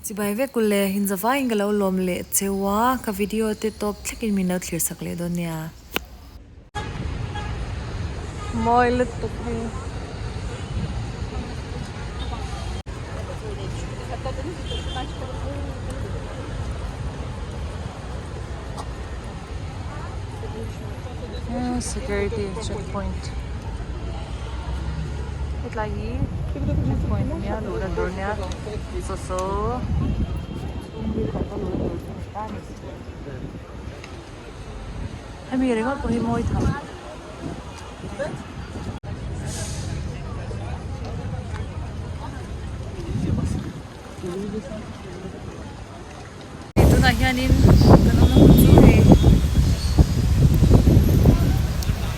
Chibai vek u le, inzavaiin ka lo lawm leh cheu a, ka video te tawp thlekin min lo thlir sak leh dawn nia. Mawi lutuk hei. Security checkpoint hetlai hi checkpoint ania luhna tur ania saw saw chhungril taka luhna tur chu ani ta ani hemi ringawt pawh hi mawi tham. Tunah hianin kan awmna hmun chu hei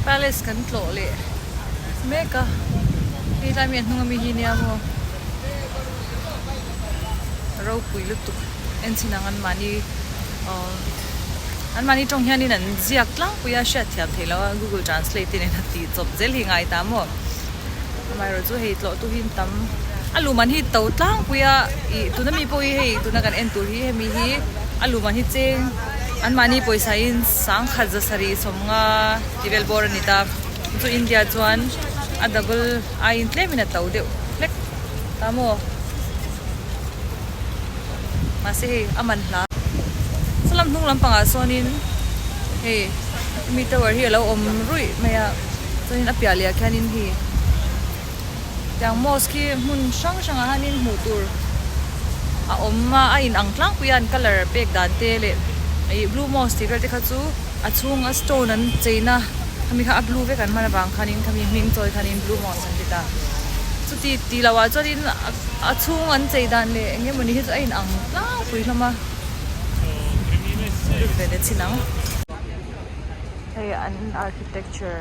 palace kan tlawh leh mek a hei tlai mi a hnung ami hi nia maw ropui lutuk en chin ang an mahni aww an mahni tawng hianin an ziak tlangpui a hriat thiam theih loh a google translate te nen a tih chawp zel hi ngai ta maw. Amaherawh chu hei tlawh tu hi an tam a luman hi to tlangpui a ih tuna mi pawh hi hei tuna kan en tur hi hemi hi a luman hi cheng anmahni pawisa in sangkhat za sarih sawmnga tih vel bawr a ni ta chu India chuan a double aiin tlemin a to deuh hlek ta maw mahse hei a man hla saw lam hnung lampangah sawnin hei hemi tower hi alo awm ruih mai a. Chuanin a piah leh ah khianin hei tiang mosque hi hmun hrang hrangah hianin hmuh tur a awm a a in ang tlangpui a an colour pek dan te leh ih blue mosque tih vel te kha chu a chhunga stone an cheina khami kha a blue vek an hman avang khanin khami hming chawi khanin blue mosque an ti ta chuti tih loh ah chuanin a chhung an chei dan leh eng emawni hi chu a in ang tlangpui hlawm a lut ve leh chin ang. Hei an architecture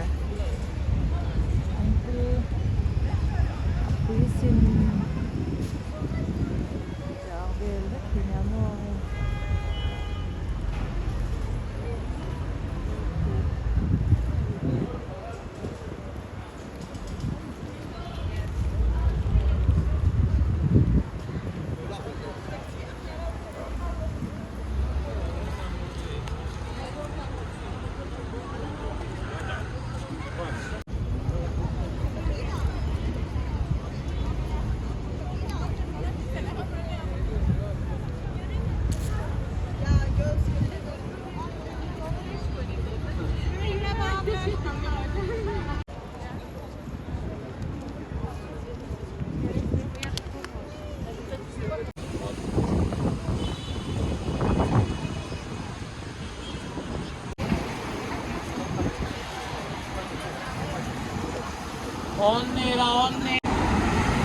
an thil a pui sin tiang vel vek hi nia maw hei.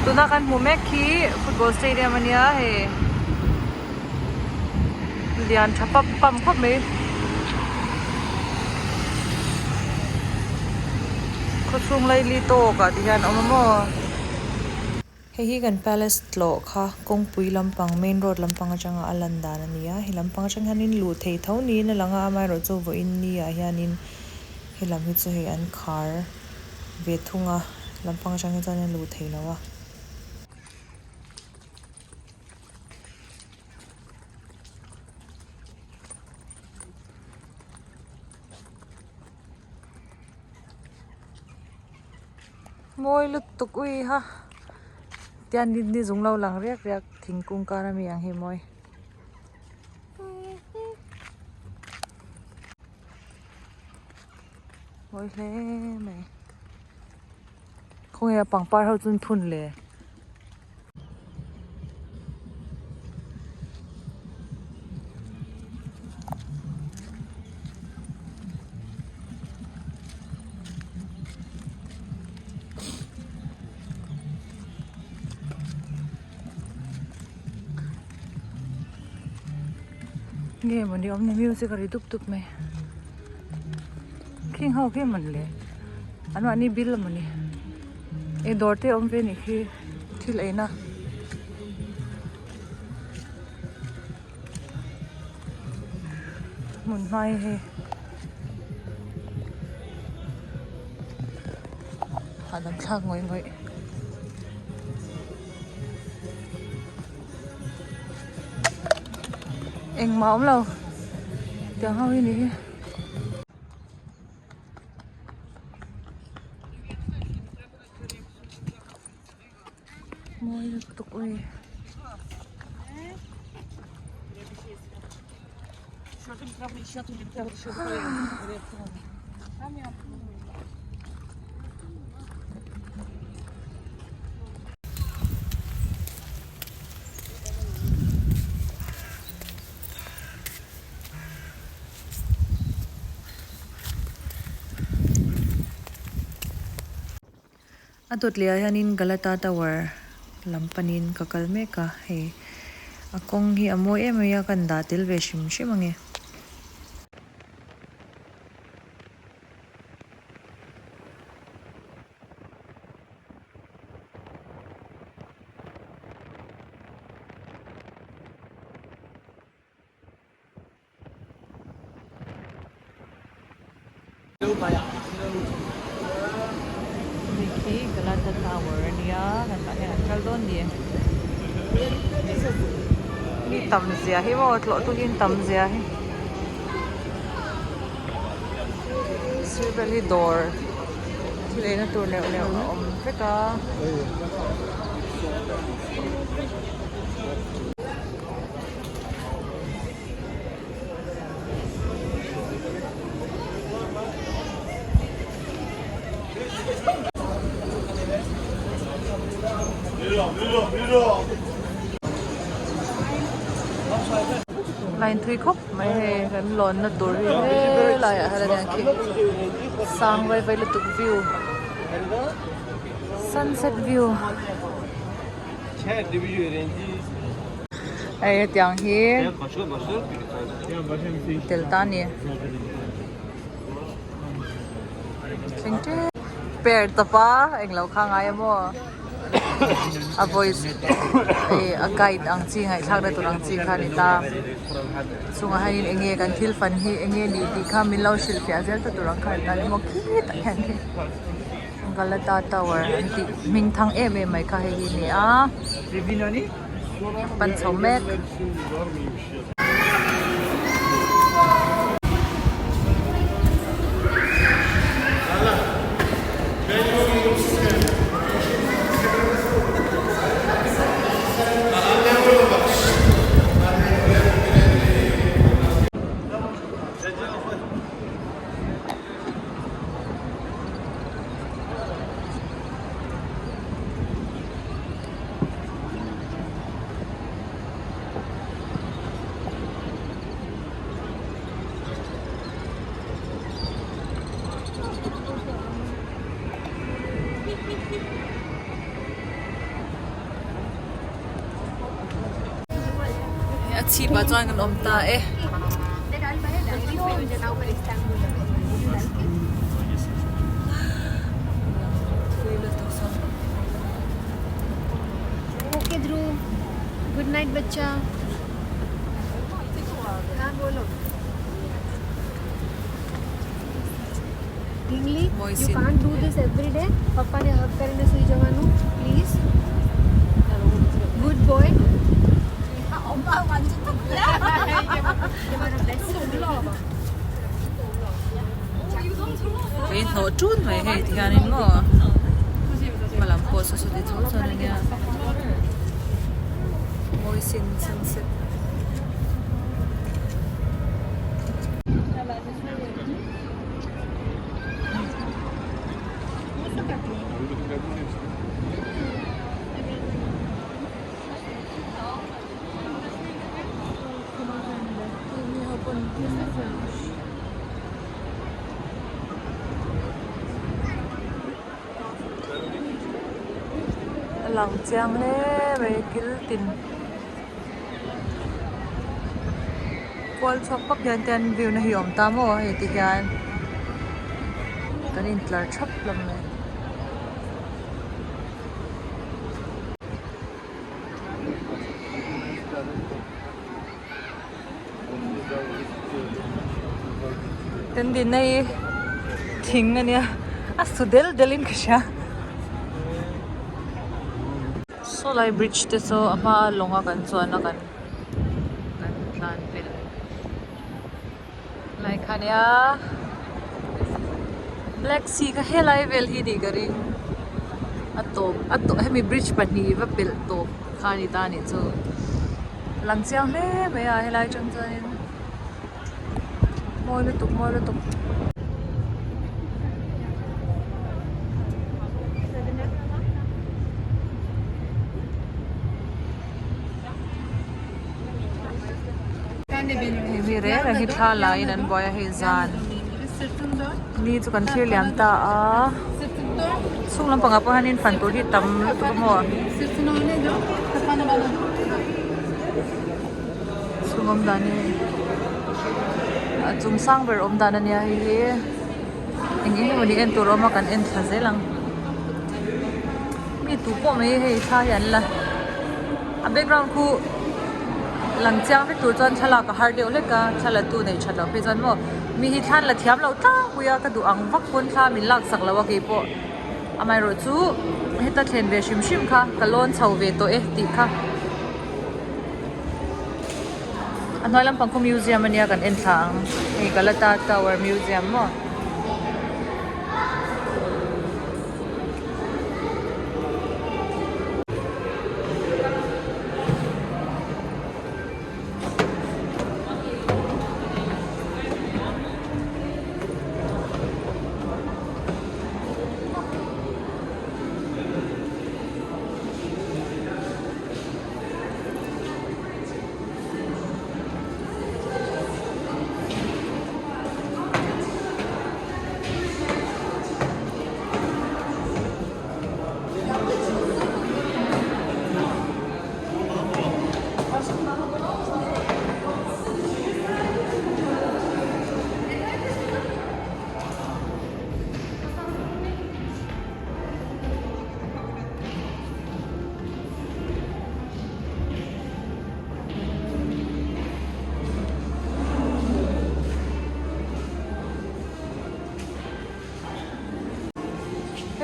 Tuna kan hmu mek hi football stadium ania hei lian tha pam pam khawp mai khawchhung laili tawk ah ti hian a awm a maw. Hei hi kan palace tlawh kha kawngpui lampang main road lampang atanga a lan dan a ni a, he lampang atang hianin luh thei tho niin a lang a, amaherawh chu vawiin ni ah hianin he lam hi chu hei an khar ve thung a, lampang atang hi chuan a luh theih loh a. Mawi lutuk ui ha tian ni ni zung lo lang riak riak thingkung kar ami ang hi mawi. Mawi hle mai khawnge a pangpar ho chu an phun le. Nge mawni awm ni music a ri dup dup mai khing ho khi mawni le an mahni bill a mawni ih dawr te a awm ve anih khi thil ei na. Hmun hmai hi hahdam thlak ngawih ngawih. Engmah a awm lo tiang ho hi ni hi. Mawi lutuk ui. A dawt leh ah hianin Galata Tower lam panin ka kal mek a, hei a kawng hi a mawi em mai a, ka han dah tel ve hrim hrim ange. Hei khi Galata Tower a nia kan tah hian an kal dawn ni mi tam zia hi maw tlawh tukin tam zia hi sir vel hi dawr thil eina tur neuh neuh a awm vek a. Line thui khawp mai hei kan lawn na tur hi helai ah hian a nia khi sang vai vai lutuk view sunset view. Hei hetiang hi tel ta a ni thleng tep per tawp a englo kha ngai a maw a voice hei a guide ang chi ngaihthlak na tur ang chi kha a ni ta chungah hianin eng nge kan thil fan hi eng nge ni tih kha min lo hrilhfiah zel ta tur ang kha a ni ta a ni maw khitah hian hei. Galata Tower an tih hming thang em em mai kha hei hi a ni a pan chho mek. A chhip ah chuan kan awm ta e. Okay Dhruv good night बच्चा हाँ बोलो ઢીંગલી you can't do this every day પપ્પાને હગ કરીને સૂઈ જવાનું please good boy Kei hnawh ṭun mai hei ti hianin maw hma lam pawh saw saw ti tho chuan a nia mawi sin sunset. A lang chiang hle mai kil tin kual chhuak pap hian te an view na hi a awm ta maw hei ti hian kan intlar thap hlawm mai. Kan dinna hi thing a nia a su del del in ka hria saw lai bridge te saw a hma a lawng a kan chuan a kan kan. tlan pel lai kha nia black sea kha helai vel hi nih ka ring a tawp a tawp hemi bridge pahnih va pelh tawp kha a ni ta a nih chu lang chiang hle mai a helai atang chuanin mawi lutuk mawi lutuk. Hei mi reng reng hi thla la in an buai a hei zan ni chu kan thlir liam ta a chhung lampangah pawh hianin fan tur hi tam lutuk a maw chhung awm dan hi a chung sang ber awm dan ania hei hi eng eng emawni en tur a awm a kan en thla zel ang mi tu pawh mai hei thla hi an la a background khu lang chiang vek tur chuan thlalak a har deuh hlek a thla la tu neih that loh phei chuan maw mi hi thla an la thiam loh tlangpui a ka duh ang vak pawn thla min lak sak lo a keipawh amaherawh chu heta thlen ve hrim hrim kha ka lawn chho ve tawh e tih kha a hnuai lampang khu museum ania kan en thla ang hei Galata tower museum maw.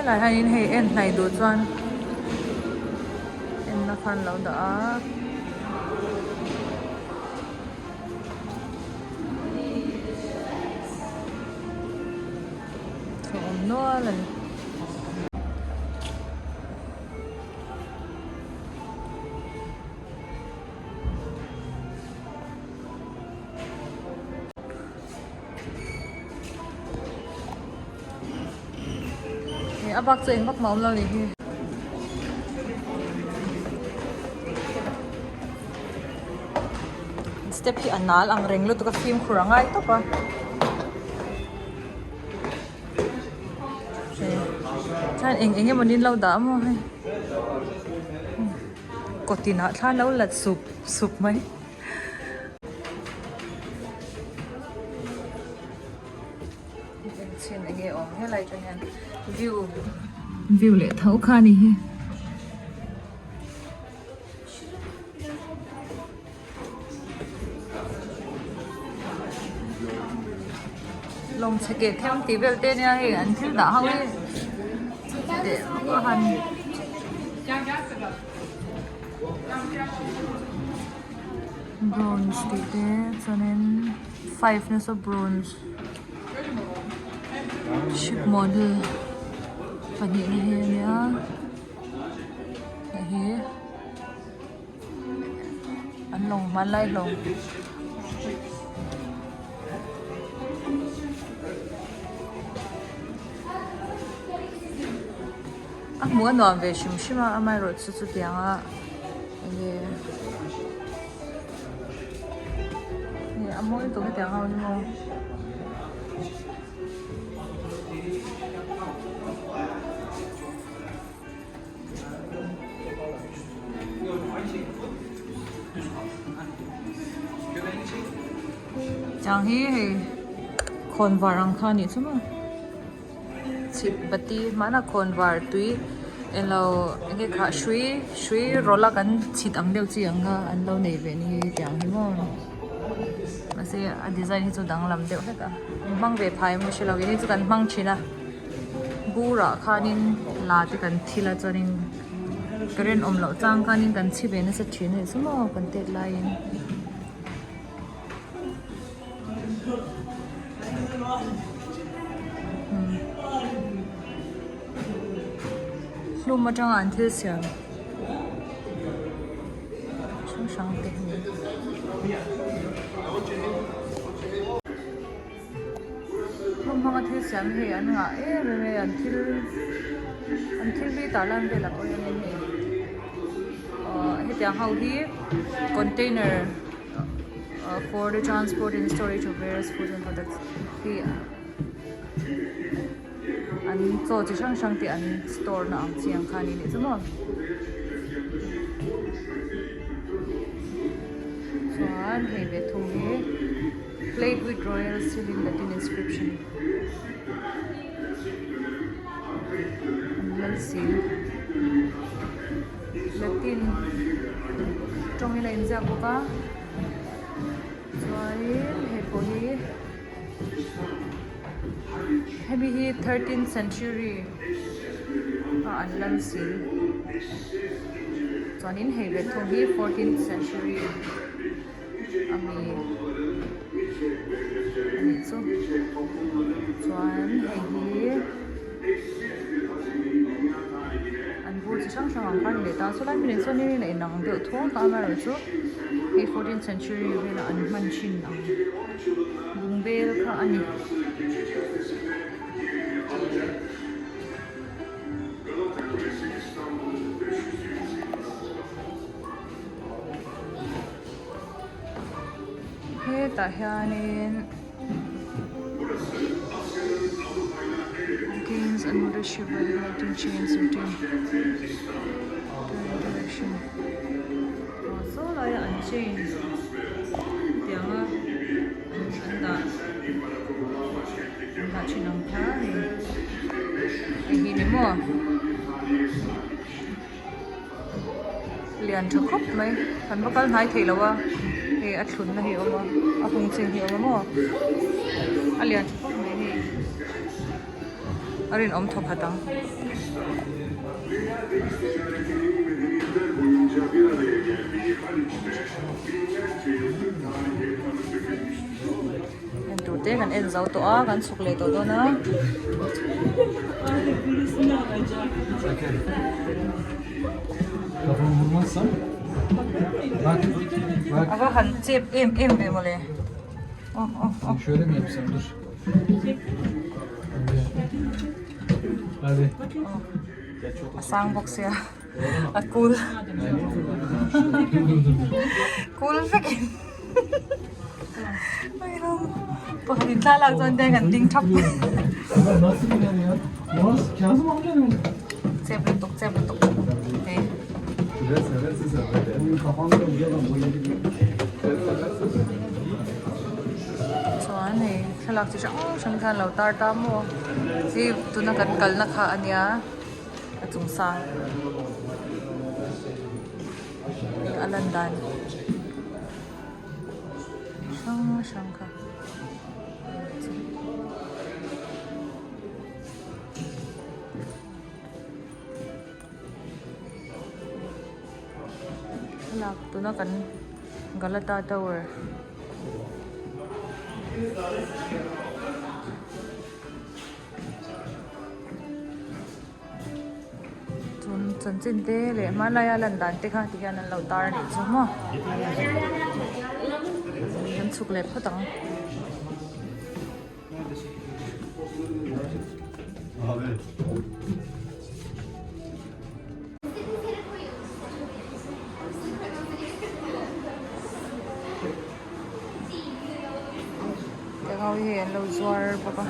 Helai hianin hei en hnaih duh chuan enna khan lo dah a. Thawh awm nual a ni. A bak chu eng vak mah awm lo ni hi. Step hi a nal ang reng lutuk a fimkhur a ngai tawp a. Chuan eng eng emaw nin lo dah maw hei. Kawtin ah thla lo la sup sup mai. Chhin enge awm helai atang hian view view leh tho kha a ni hi. Lawng chhe keh thiam tih vel te nia hei an thil dah ho hi teh a han bronze tih te chuanin five nasa bronze ship model pahnihna hi a nia hei hi. An lawng hmanlai hlawm. A hmuh a nuam ve hrim hrim a amaherawh chu chutiang a enge ih a mawi tawh hetiang ho hi maw. Tiang hi hei khawnvar ang kha a nih chu maw chhip bati hmanah khawnvar tui englo enge khah hrui hrui rawlh a kan chhit ang deuh chi ang kha an lo nei ve ni hi tiang hi maw mahse a design hi chu danglam deuh hlek a hmang ve phai emaw hre lo in hi chu kan hmang thin a. Burah khanin la te kan thil a chuanin current awm loh chang khanin kan chhi ve nasa thin a ni chu maw kan tet laiin. Hlum atanga an thil siam hrang hrang te a ni. Hlum hmanga thil siam hi hei an ngah em em mai a an thil an thil hi tarlan velah pawh hian hei ahh hetiang ho hi container for the transport and storage of various food and products hi an chaw chi hrang hrang te an store na ang chi ang kha a ni nih chu maw chuan hei ve thung hi plate with royal seal in latin inscription an lal si latin tawngin a inziak bawk a chuanin hei pawh hi. Hemi hi thirteen century a an lan si chuanin hei ve thung hi fourteen century ami anih chu chuan hei hi an bur chi hrang hrang ang kha a ni leh ta sawlai hmunah sawnin a inang deuh thuak a amaherawhchu hei fourteen century vela an hman thin ang. Bungbel kha a ni. Hetah hianin games an leadership regulating chains routine direction aw saw laia an chain tiang a an dah an dah thin ang kha hei hei hi ni maw lian tha khawp mai kan va kal hnai thei lo a hei a thlun na hi a awm a a hung chin hi a awm a maw a lian tha khawp mai hei a rinawm thaw khat ang. En tur te kan en zo tawh a kan chhuk leh tawh dawn a. A va han chep em em ve mawle aw aw aw. A sang bawk sia a kul kul vek in pakhat in thla lak chuan tiang kan ding thap chep lutuk chep lutuk hei. Chuan hei thlalak chi hrang hrang khan lo tar ta maw hei tuna kan kalna kha a nia a chung sang a lan dan hrang hrang kha. Thlalak tuna kan Galata Tower chun chanchin te leh hmanlaia lan dan te kha tikhian an lo tar a nih chu maw kan chhuk leh phawt ang. Tiang ho hi an lo zuar bawk a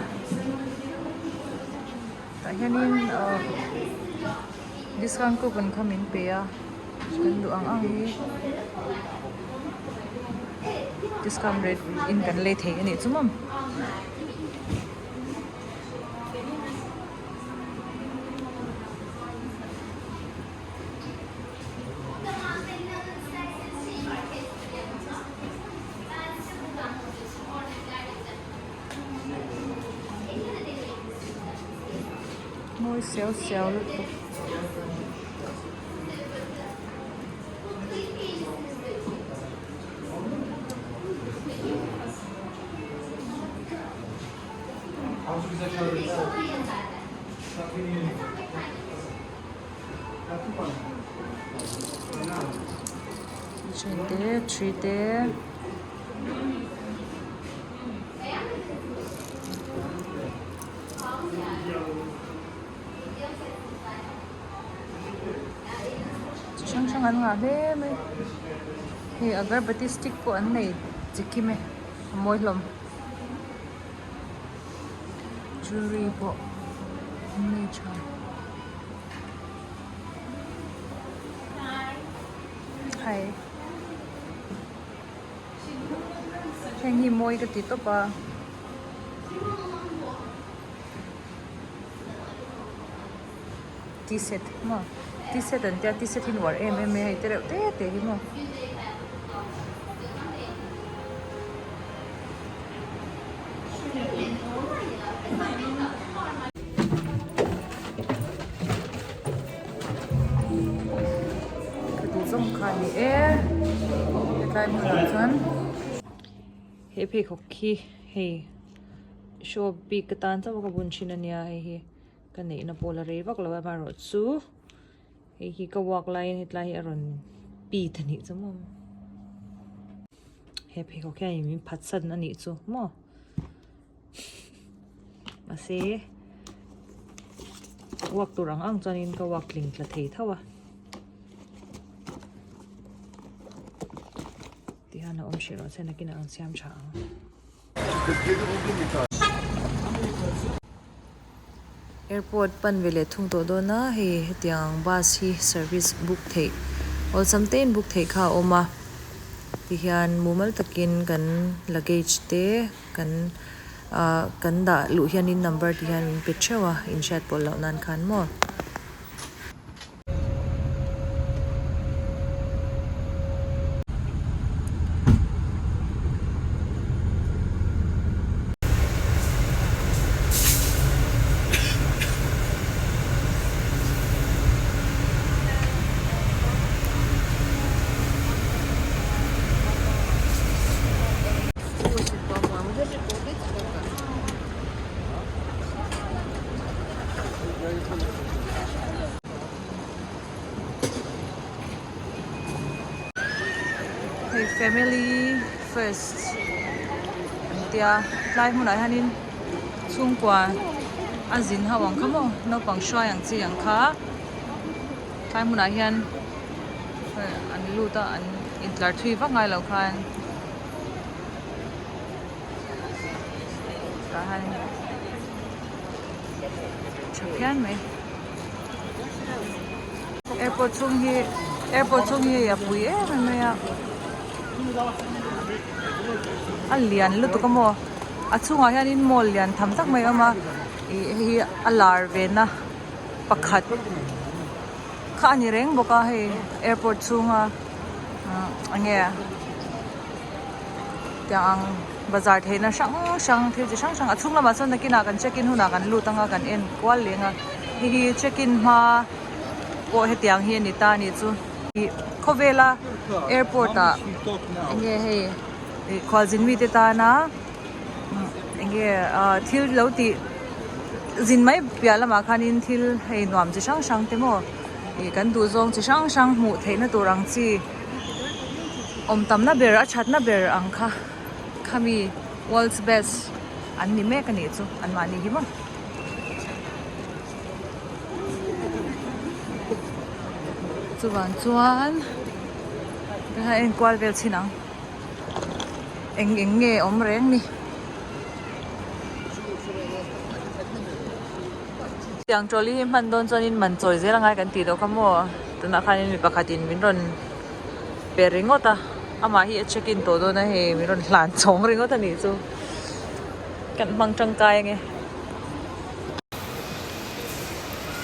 tah hianin ahh discount coupon kha min pe a kan duh ang ang hi discount rate in kan lei thei a nih chu maw. Mawi siau siau lutuk. Keychain te ṭhi te. Chi hrang hrang an ngah hle mai hei agarbati stick pawh an nei chi kim e a mawi hlawm jewelry pawh an nei tha hai heng hi mawi ka ti tawp a. Tea set maw tea set an tia tea set hi nuar em em mai a hei te reuh te te hi maw. Ka duh zawng kha a ni e hetlai hmunah chuan he pheikhawk hi hei show bik atan chauh a ka bun thin a nia hei hi. Ka neihna pawh la rei vak lo a amaherawhchu hei hi ka walk laiin hetlai hi a rawn pit a nih chu maw he pheikhawk hian min phatsan a nih chu maw mahse walk tur ang ang chuanin ka walk tling tla thei tho a tihian a awm hrih rawh se nakinah an siam tha ang. Airport pan ve leh thung tawh dawn a, hei hetiang bus hi service book theih awlsam te in book theih kha a awm a tihian mumal takin kan luggage te kan ah kan dah luh hianin number ti hian min pe theuh a inhriat pawlh loh nan khan maw. Hei family first an tia tlai hmunah hianin chhungkua a zin ho ang kha maw naupang hruai ang chi ang kha tlai hmunah hian an lut a an intlar thui vak ngai lo khan tah hian tha phian mai airport chhung hi airport chhung hi a pui em em mai a a lian lutuk a maw a chhungah hianin mall lian tham tak mai a awm a ih hei hi a lar ve na pakhat kha a ni reng bawk a hei airport chhunga eng nge tiang ang bazar theihna hrang hrang thil chi hrang hrang a chhung lamah chuan nakinah kan check in hunah kan lut anga kan en kual leng a hei hi check in hma pawh hetiang hi a ni ta a nih chu ih khawvela airport ah eng nge hei ih khualzin mite tana eng nge ah thil lo tih zin mai piah lamah khanin thil hei nuam chi hrang hrang te maw ih kan duh zawng chi hrang hrang hmuh theihna tur ang chi. Awm tamna ber a thatna ber ang kha khami world's best an ni mek a nih chu an mahni hi maw. Chuvang chuan ka han en kual vel chhin ang eng eng nge awm reng ni. Tiang trolley hi hman dawn chuanin man chawi zel angai kan tih loh kha maw tunah khanin mi pakhatin min rawn pe ringawt a amah hi a check in tawh dawn a hei min rawn hlan chhawng ringawt a nih chu kan hmang tangkai ange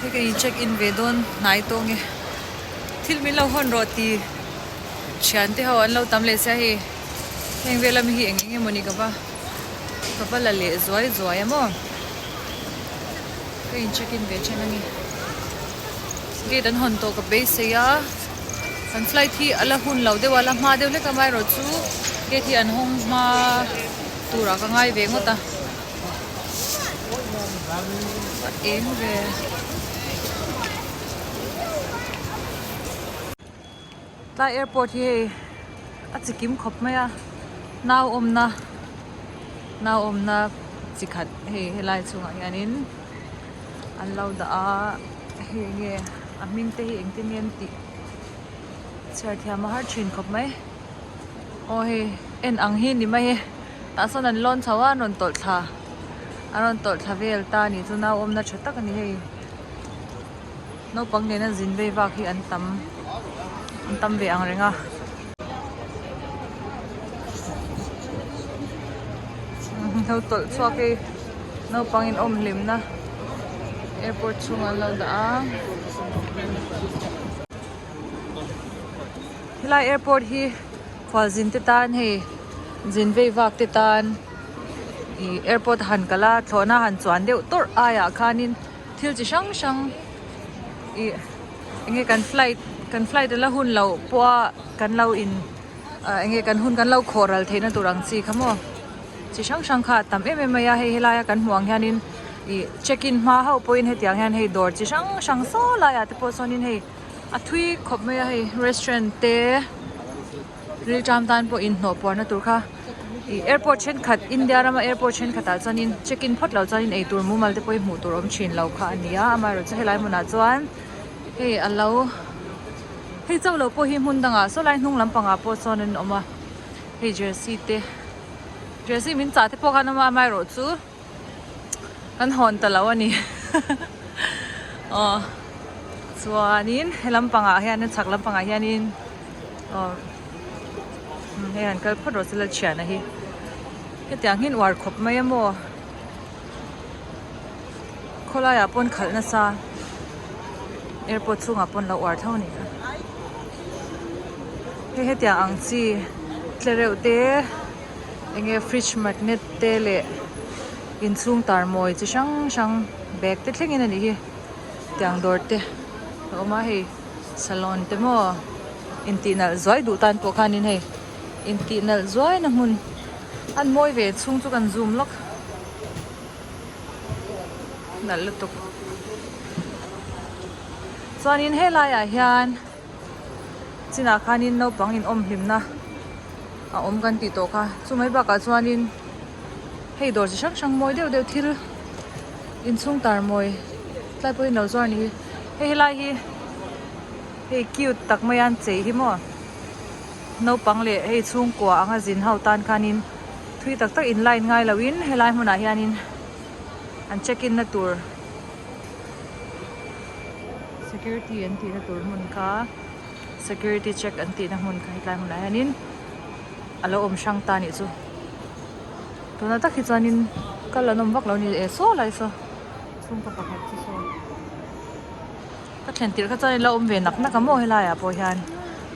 hei ka in check in ve dawn hnai tawng e thil min lo hawn rawh ti thian te ho an lo tam leh sia hei heng vel ami hi eng eng emawni ka va ka va la leh zuai zuai a maw. Ka in check in ve then ani. Gate an hawn tawh ka beisei a. Kan flight hi a la hun lo deuh a, a la hma deuh hlek a amaherawhchu gate hi an hawng hma turah ka ngai ve ngawt a. A eng ve. Tlai airport hi hei a chi kim khawp mai a nau awmna nau awmna chi khat hei helai chhungah hianin an lo dah a hei enge a hming te hi engtin nge an tih chhiar thiam a har thin khawp mai aw hei en ang hi ni mai e tah sawn an lawn chho a an rawn tawlh thla an rawn tawlh thla vel ta a nih chu nau awmna tha tak a ni hei. Naupang nena zin vei vak hi an tam an tam ve ang reng a. Lo tawlh chhuak hei naupang in awm hlimna airport chhungah an lo dah a. Helai airport hi khualzin te tan hei zin vei vak te tan ih airport han kal a thlawhna han chuan deuh tawrh aiah khanin. Thil chi hrang hrang ih enge kan flight kan flight a la hun loh pawh a kan lo in ah enge kan hun kan lo khawh ral theihna tur ang chi kha maw chi hrang hrang kha a tam em em mai a hei helai a kan hmuh ang hianin ih check in hma hauh pawhin hetiang hian hei dawr chi hrang hrang saw laiah te pawh sawnin hei a thui khawp mai a hei restaurant te. Rilṭam tan pawh inhnawh puarna tur kha ih airport thenkhat India rama airport thenkhatah chuanin check in phawt loh chuanin eitur mumal te pawh hi hmuh tur awm thin lo kha a ni a amaherawh chu helai hmunah chuan hei a lo hei chauh loh pawh hi hmun dangah saw lai hnung lampangah pawh sawn an awm a hei jersey te jersey min chah te pawh khan awm a amaherawh chu kan hawn ta lo a ni aw chuanin he lampangah hianin chhak lampangah hianin aw hei han kal phawt rawh se la thiana hi hetiang hi an uar khawp mai a maw khawlaiah pawn khalh nasa airport chhungah pawn lo uar tho a nih kha hei hetiang ang chi tlereuh te. Enge fridge magnet te leh inchhung tar mawi chi hrang hrang bag te thlengin a nih hi tiang dawr te a awm a hei salon te maw intih nalh zuai duh tan pawh khanin hei intih nalh zuai na hmun an mawi ve chhung chu kan zoom lawk nalh lutuk chuanin helaiah hian. Chinah khanin naupang inawm hlimna a awm kan tih tawh kha chumai bakah chuanin hei dawr chi hrang hrang mawi deuh deuh thil inchhung tar mawi tlai pawhin lo zuar a ni hi hei helai hi hei cute tak mai a an chei hi maw naupang leh hei chhungkua anga zin ho tan khanin thui tak tak in line ngai loin helai hmunah hianin an check in na tur. Security an tihna tur hmun kha security check an tihna hmun kha hetlai hmunah hianin a lo awm hrang ta anih chu tuna tak hi chuanin kal an awm vak lo a ni eh saw lai saw chhungkaw pakhat chu saw ka thlen tirh kha chuan la awm ve nak nak a maw helaiah pawh hian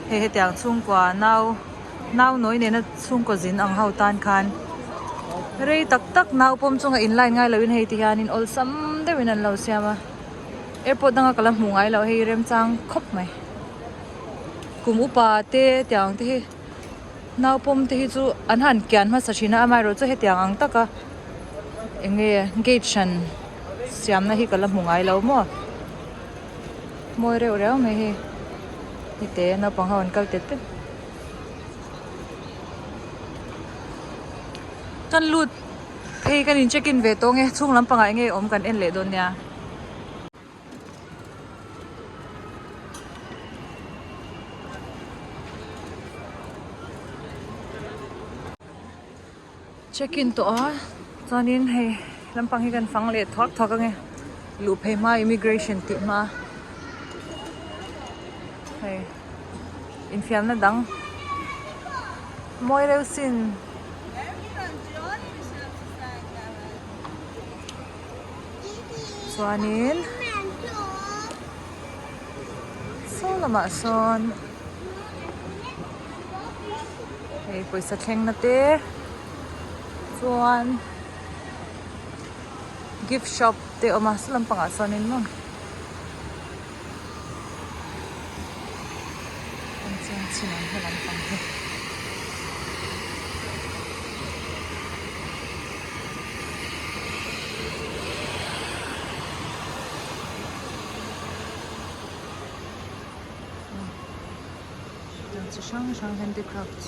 hei hetiang chhungkua nau nau nawi nena chhungkaw zin ang ho tan khan rei tak tak nau pawm chunga in line ngai loin hei ti hianin awlsam deuhin an lo siam a airport danga ka la hmuh ngai loh hei remchang khawp mai kum upa te tiang te hi nau pawm te hi chu an han kian hmasa thin a amaherawh chu hetiang ang taka eng nge gate hran siamna hi ka la hmu ngai lo maw mawi reuh reuh mai hei hete naupang ho an kal tet tet kan lut phei kan in check in ve tawng e chhung lampangah eng nge awm kan en leh dawn nia. Check in tawh a chuanin hei lampang hi kan fang leh thuak thuak ange luh phei hma immigration tih hma hei infiamna dang mawi reuh sin. Chuanin saw lamah sawn hei pawisa thleng na te chuan gift shop te a awm a saw lampangah sawnin maw an cheng chhin ang he lampang hi. hrang hrang handicrafts.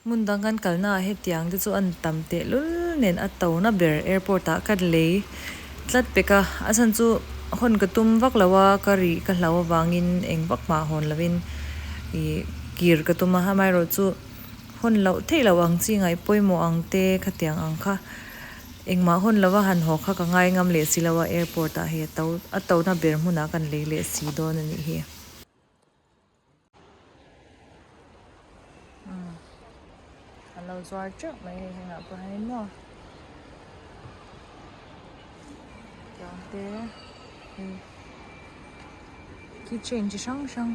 Hmun dang kan kalna ah hetiang te chu an tam tehlul nen a tona ber airport ah ka lei tlat pek a, a chhan chu hawn ka tum vak lo a, ka rih ka hlau avangin eng vak mah hawn lovin ih kir ka tum a, amaherawh chu hawn loh theih loh ang chi ngaih pawimawh ang te khatiang ang kha engmah hawn lova han haw kha ka ngai ngam leh si lo a, airport ah hei a to a tona ber hmunah kan lei leh si dawn a nih hi. An lo zuar teuh mai hei hengah pawh hianin maw tiang te hei keychain chi hrang hrang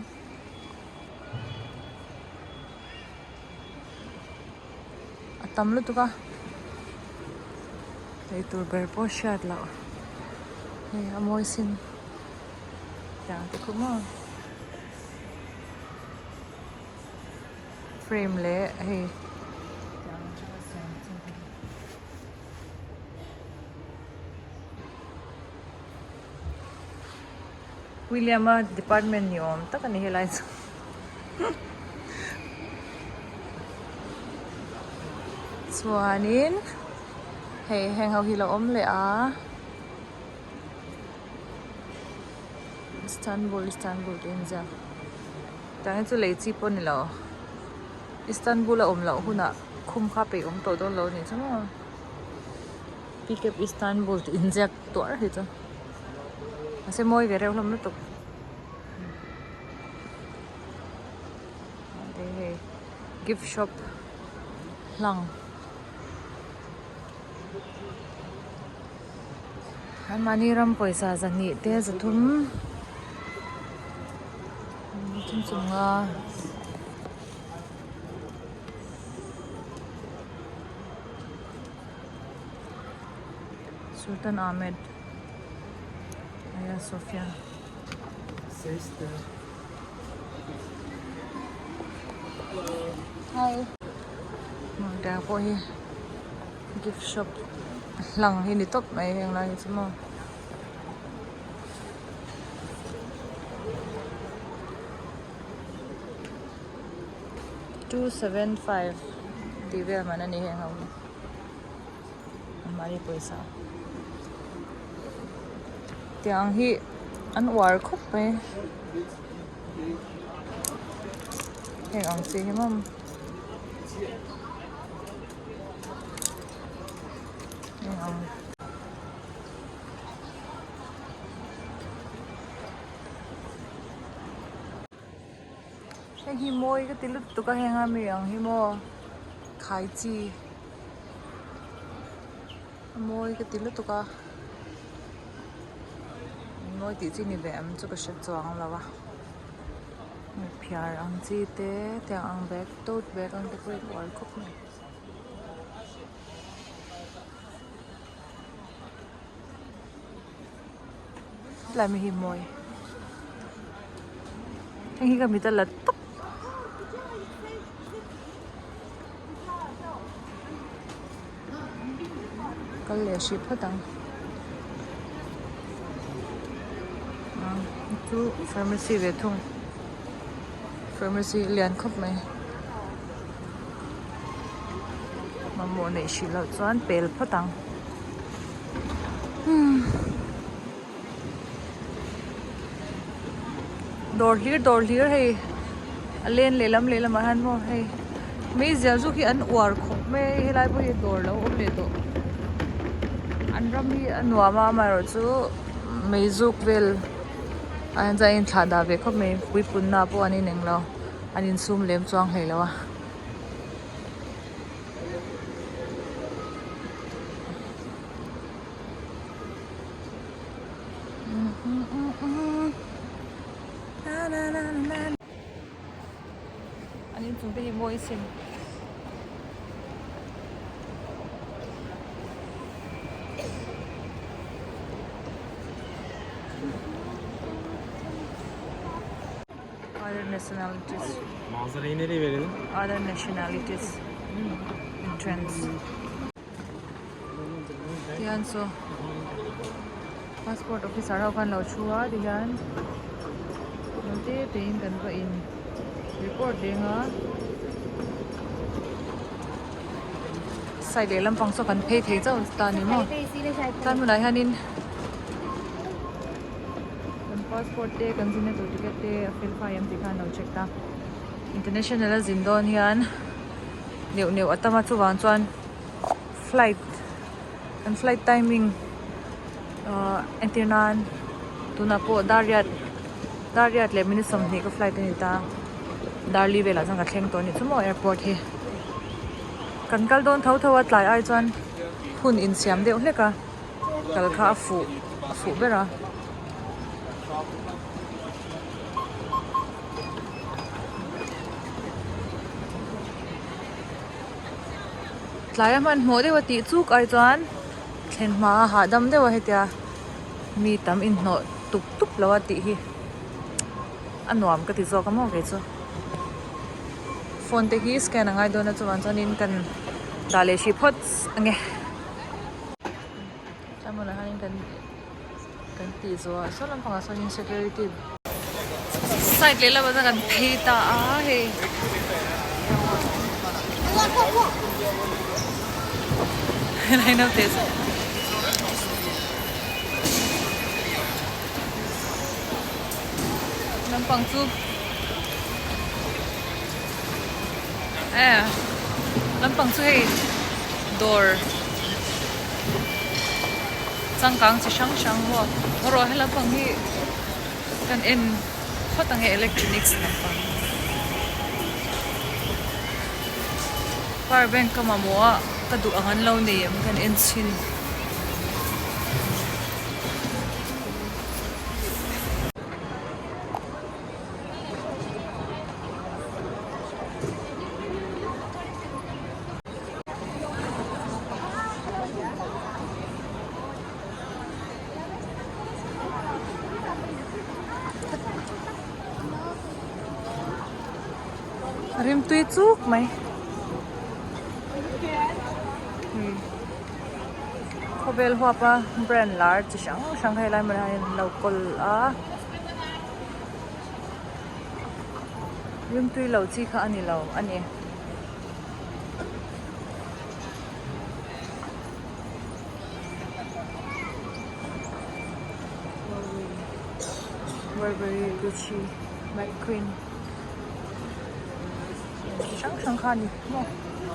a tam lutuk a eitur ber pawh hriat loh hei a mawi sin. Tiang te khu maw frame leh hei tiang atanga siam chi a ni. William-a department ni awm tak a ni helai chu. Chuanin hei heng ho hi lo awm leh a. Istanbul Istanbul tih a inziak tiang hi chu lei chi pawh a ni lo Istanbul a awm loh hunah khum kha peih awm tawh dawn lo a nih chu maw pickup Istanbul tih inziak tuar hi chu mahse mawi ve reuh hlawm lutuk hei gift shop hlang. Anmahni ram pawisa zahnih te zathum thum chunga Sultan Ahmed Hagia Sophia. Hi. Tiang pawh hi. Gift shop hlang hi ni tawp mai heng lai hi chu maw 275 tih vel man a ni heng ho hi mahni pawisa tiang hi an uar khawp mai heng ang chi hi maw. Hei hi mawi ka ti lutuk a heng a mi ang hi maw khai chi a mawi ka ti lutuk a mawi tih chi ni ve em chu ka hre chuang lo a. Phiar ang chi te tiang ang bag tote bag ang te pawh hi uar khawp mai. Tlai mi hi mawi heng hi ka mit a la tawp. Kal leh hrih phawt ang chu pharmacy ve thung pharmacy lian khawp mai mamawh neih hrih loh chuan pel phawt ang dawr hlir dawr hlir hei a len lehlam lehlam ah hian maw hei meizial zawk hi an uar khawp mai a helai pawh hi dawr lo awm leh tawh an ram hi a nuam a amaherawhchu meizuk vel ah hian chuan a inthlah dah ve khawp mai puipunna pawh an ineng lo an insum lem chuang hlei lo a. An inchung te hi mawi sin. Other nationalities. Manzarayı nereye verelim? Other nationalities. Entrance. Tihian saw passport officer ho khan lo thu a tihian naute tein kan va in report deng a side lehlam pang saw kan phei thei chauh ta a ni maw tlai hmunah hianin kan passport te kan zinna tur ticket te a fel fai em tih kha an lo check ta international a zin dawn hian neuh neuh a tam a chuvang chuan flight kan flight timing ahh entir nan tunah pawh dar riat dar riat leh minute 20 ka flight a ni ta dar li velah chuan ka thleng tawh a nih chu maw airport hi kan kal dawn tho tho a tlai ai chuan hun insiam deuh hlek a kal kha a fuh a fuh ber a. Tlaia hmanhmawh deuh a tih chuk ai chuan thlen hma a hahdam deuh a hetia mi tam inhnawh tup tup lo a tih hi a nuam ka ti zawk a maw kei chu phone te hi scan a ngai dawn a chuvang chuanin kan dah leh hrih phawt ang e tlai hmunah hianin kan kan tih zawh ah saw lampangah sawnin security side lehlamah chuan kan phei ta a hei helai naute chu lampang chu e lampang chu hei dawr. Changkang chi hrang hrang maw erawh he lampang hi kan en phawt ang e electronics lampang power bank ka mamawh a ka duh ang an lo nei em kan en chhin. Rimtui chuk mai khawvel huapa brand lar chi hrang hrang hei lai hmunah hian an lo kawl a rimtui lo chi kha a ni lo a ni. Burberry, Gucci, McQueen chi hrang hrang kha a ni maw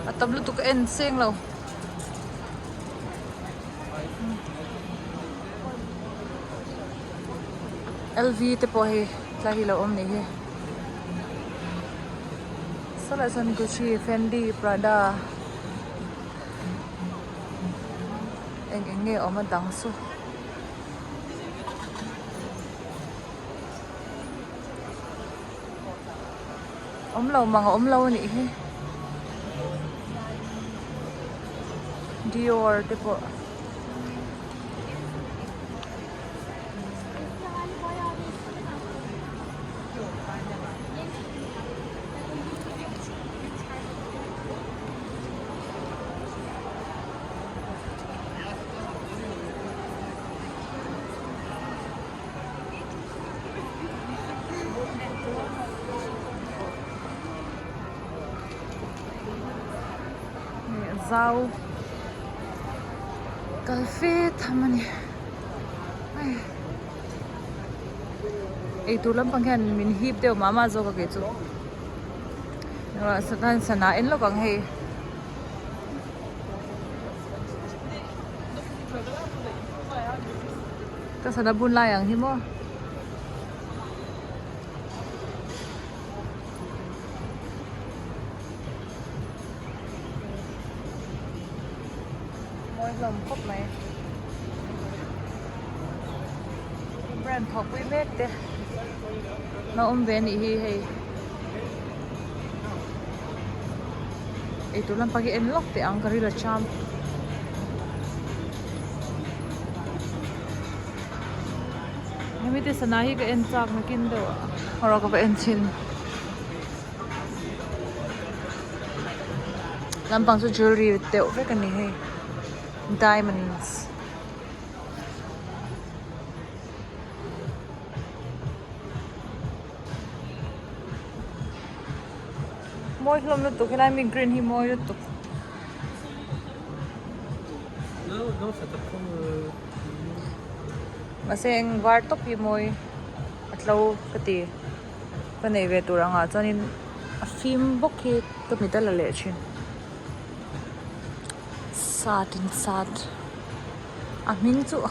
a tam lutuk a en seng lo L V te pawh hei tlai hi lo awm ni hi. Sawlai sawn Gucci, Fendi, Prada eng eng nge awm a dang chu. Awm lo mang a awm lo a nih hi. Dior te pawh. Zau kal fe tham a ni hei. Eitur lampang hian min hip deuh mah mah zawk a kei chu sana en lawk ang hei ka sana bun lai ang hi maw. Mawi hlawm khawp mai brand thawhpui mek te a awm ve anih hi hei eitur lampang hi en lawk teh ang ka ril a cham hemi te sana hi ka en chak nakin deuh a erawh ka va en chhin. Lampang chu jewellery deuh vek a ni hei diamonds. Mawi hlawm lutuk helai mi green hi mawi lutuk. Mahse eng var tawp hi mawi a tlo ka ti ka neih ve tur angah chuanin a fim bawk hi ka mit a la leh thin sat in sat a hming chu.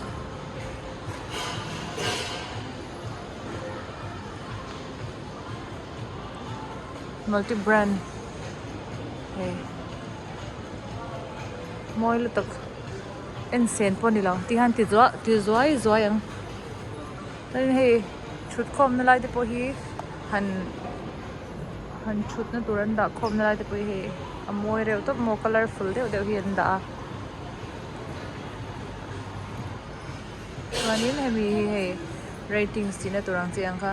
Multi brand hei mawi lutuk en sen pawh ni lo ti hian ti zuah ti zuai zuai ang chuanin hei thut khawm na lai te pawh hi han han thut na tur an dah khawm na lai te pawh hi hei a mawi reuh tawp maw colourful deuh deuh hi an dah a chuanin hemi hi hei ratings tih na tur ang chi ang kha.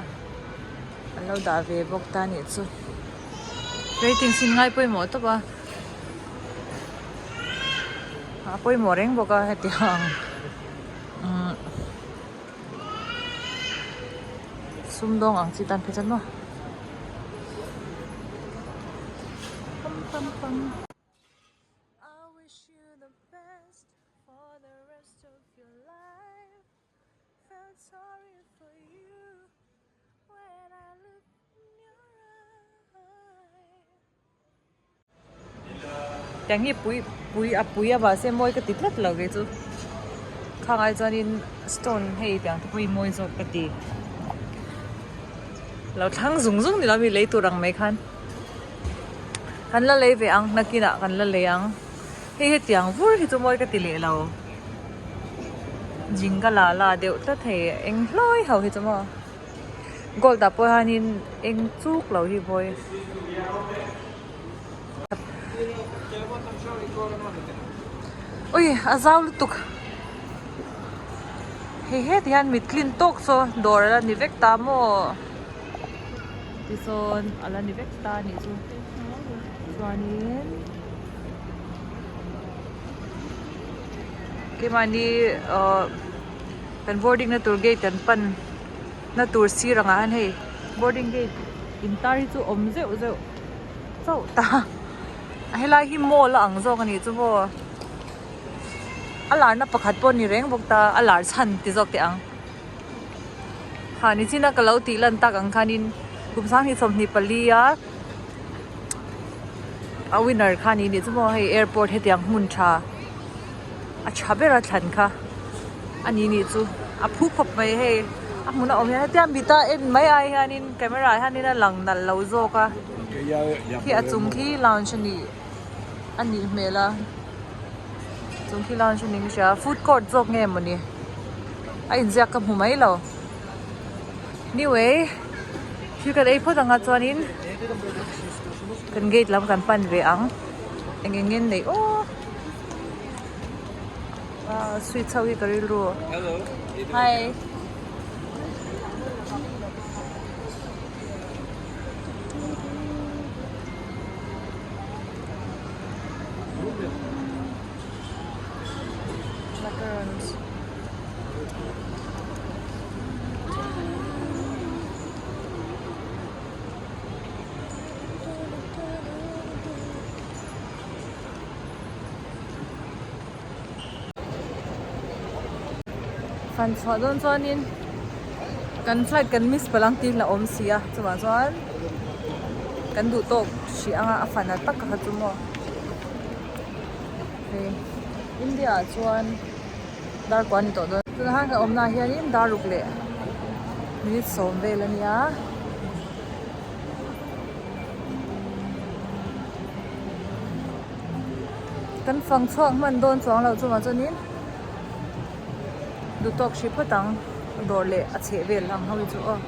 An lo dah ve bawk ta nih chu. Ratings hi ngai pawimawh tawp a. A pawimawh reng bawk a heti ang umm sumdawng ang chi tan phei chuan maw. Pam pam pam. I wish you the best for the rest of your life. Felt sorry for you. Tiang hi pui pui a pui a mahse mawi ka ti tlat lo kei chu khang ai chuanin stone hei tiang te pawh hi mawi zawk ka ti lo thlang zung zung ni lo mi lei tur ang mai khan kan la lei ve ang nakinah kan la lei ang hei hetiang vur hi chu mawi ka ti leh lo. Jingga la la deuh tlat hei eng hlawi ho hi chu maw gold ah pawh hianin eng chuk lo hi vawi ui a zau lutuk hei heti hian mit tlin tawk saw dawr ala ni vek ta maw tisawn ala ni vek ta anih chu chuanin. Keimahni ahh kan boarding na tur gate kan pan na tur sir ang ah hian hei boarding gate intar hi chu awm zeuh zeuh chauh ta a helai hi mall a ang zawk a nih chu maw a larna pakhat pawh a ni reng bawk ta a lar chhan ti zawk teh ang ha nichina ka lo tih lan tak ang khanin kum sanghnih 24 a. A winner kha ni nih chu maw hei airport hetiang hmun tha a tha ber a thlan kha a ni nih chu a phu khawp mai hei a hmun a awm hian hetia mita en mai ai hianin camera ah hianin a lang nalh lo zawk a khi a chung khi lounge a nih a nih hmel a chung khi lounge a ni ka hria food court zawk nge mawni a inziak ka hmu mai lo. Anyway thil kan ei phawt anga chuanin kan gate lam kan pan ve ang eng eng nge an neih aw ah sweets ho hi ka rilru hi. Macarons. Fan chhuah dawn chuanin kan flight kan miss palh ang tih hlauhawm si a chuvang chuan kan duh tawk hrih anga a fan a tak kha chu maw hei India ah chuan. Dar kua a ni tawh dawn. Tunah khan kan awmnaah hianin dar ruk leh minute sawm vel a nia. Kan fang chhuak hman dawn chuang lo chungah chuanin duhtawk hrih phawt ang dawr leh a chheh vel ang ho hi chu aw.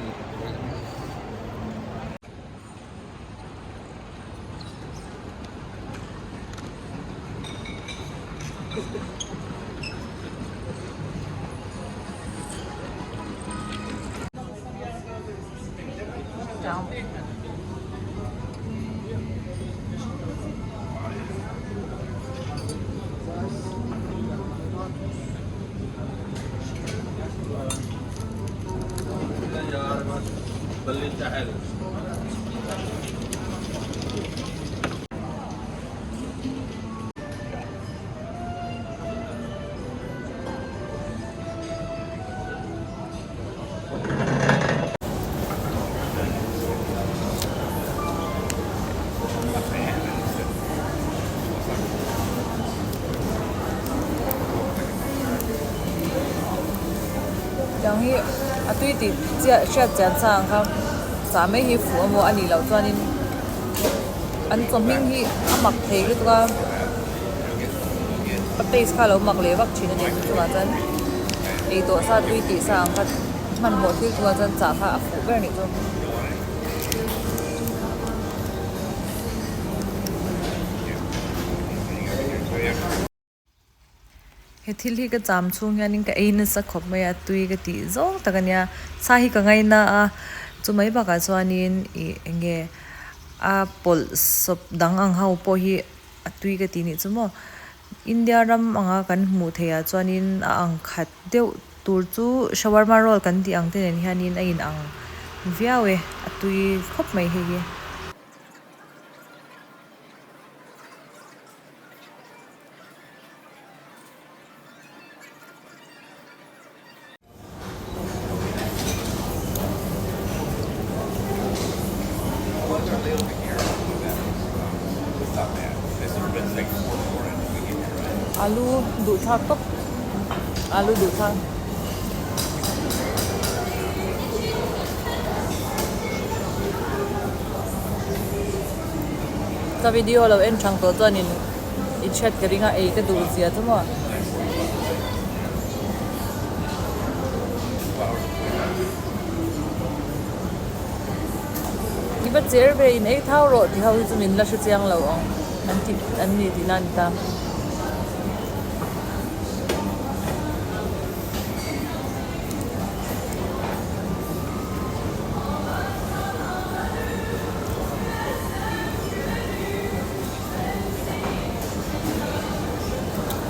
Tiang hi a tui tih chiah hriat chian sa ang kha chah mai hi fuh amaw a nih loh chuanin an chaw hming hi a mak thei lutuk a a taste kha a lo mak leh vak thin a ni chu chungah chuan ei tawh sa tui tih sa ang kha hmanhmawh thil chungah chuan chah kha a fuh ber a nih chu. He thil hi ka cham chhung hianin ka ei nasa khawp mai a, tui ka tih zawng tak a nia. Sa hi ka ngaina a, chu mai bakah chuanin ih eng nge a pawlh sawp dang ang ho pawh hi a tui ka tih nih chu maw. India ram anga kan hmuh theih ah chuanin a ang khat deuh tur chu shawarma roll kan tih ang te nen hianin a in ang viau e, a tui khawp mai hei hi. Alu duh thlak tawp alu duh thlak. Ka video lo en thang tawh chuanin i chhiat ka ring a ei ka duh zia chu maw. I va cher ve in ei thau rawh ti ho hi chu min la hre chiang lo ang an ti an ni tihna a ni ta.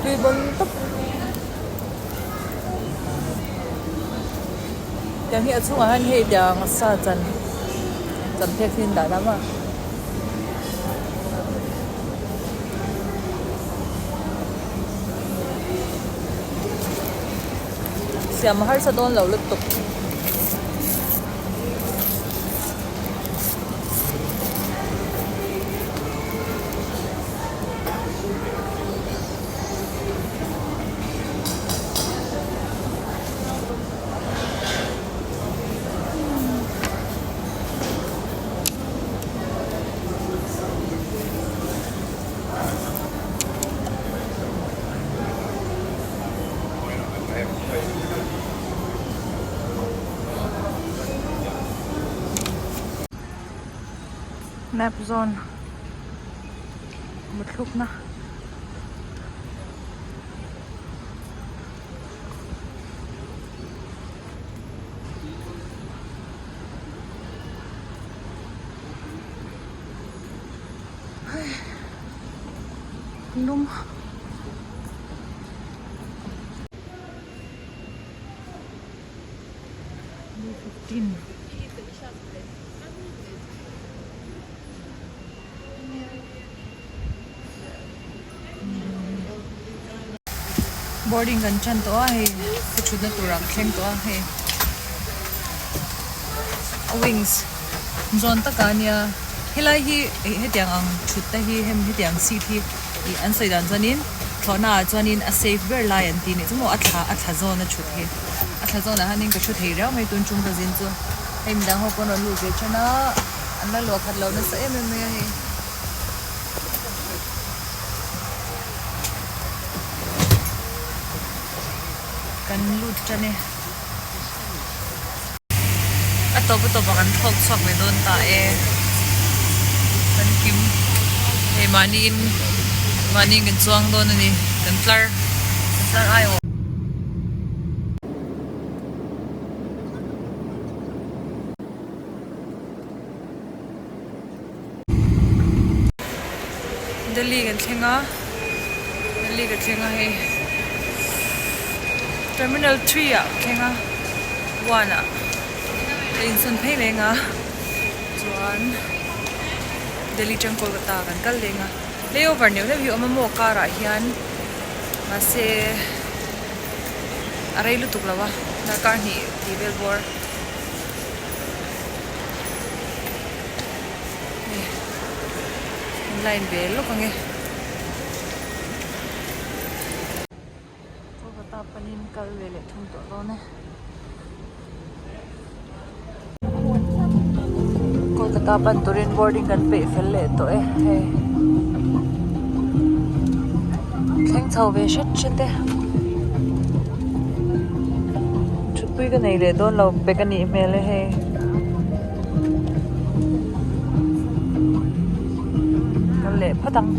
Tui bon tawp. Tiang hi a chhungah hian hei tiang sa chan chan phek hi an dah dam a. Siam a harsa dawn lo lutuk. Map zawn muthlukna lum. Boarding kan tan tawh a hei ka thutna turah ka thleng tawh a hei a wings zawn takah ania helai hi ih hetiang ang thut te hi hem hetiang seat hi ih an sawi dan chuanin thlawhna ah chuanin a safe ber lai an ti nih chu maw a thla a thla zawn a thut hi a thla zawnah hianin ka thu thei riau mai tun chung ka zin chu hei midang ho pawn rawn lut ve than a an la luah khat lo nasa em em mai a hei. Kan lut tan e. A tawp a tawp ah kan thlawk chhuak ve dawn ta e. Kan kim hei mahniin mahniin kan chuang dawn a ni. Kan tlar kan tlar ai awh. Delhi kan thleng a Delhi ka thleng a hei terminal 3 ah ka thleng a 1 ah ka insawn phei leng a chuan Delhi atang Kolkata kan kal leng a layover neuh neuh hi a awm a maw car ah hian mahse a rei lutuk lo a darkar hnih tih vel bawr. Line ve lawk ang e. Kolkata panin kal ve leh thum tawh dawn e. Kolkata pan turin boarding kan peih fel leh tawh e hei thleng chho ve hret hret e thutpui ka nei leh dawn lo bag a nih hmel e hei. Kal leh phawt ang.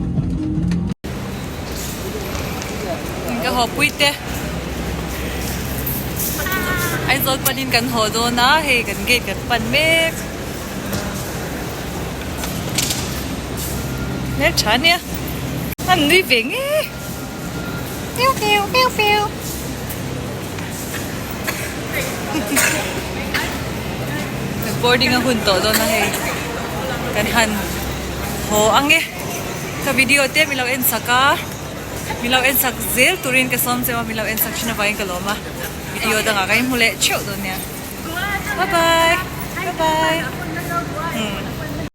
Ka haw pui te. Aizawl panin kan haw dawn a, hei kan gate kan pan mek. Hmel tha ania. An nui ve nge. Piu piu piu piu. Boarding a hun tawh dawn a hei. Kan han haw ang e. Ka video te min lo en sak a, min lo en sak zel turin ka sawm cheu a, min lo en sak thin avangin ka lawm a, video dangah ka inhmu leh theuh dawn nia. Bye bye, bye bye.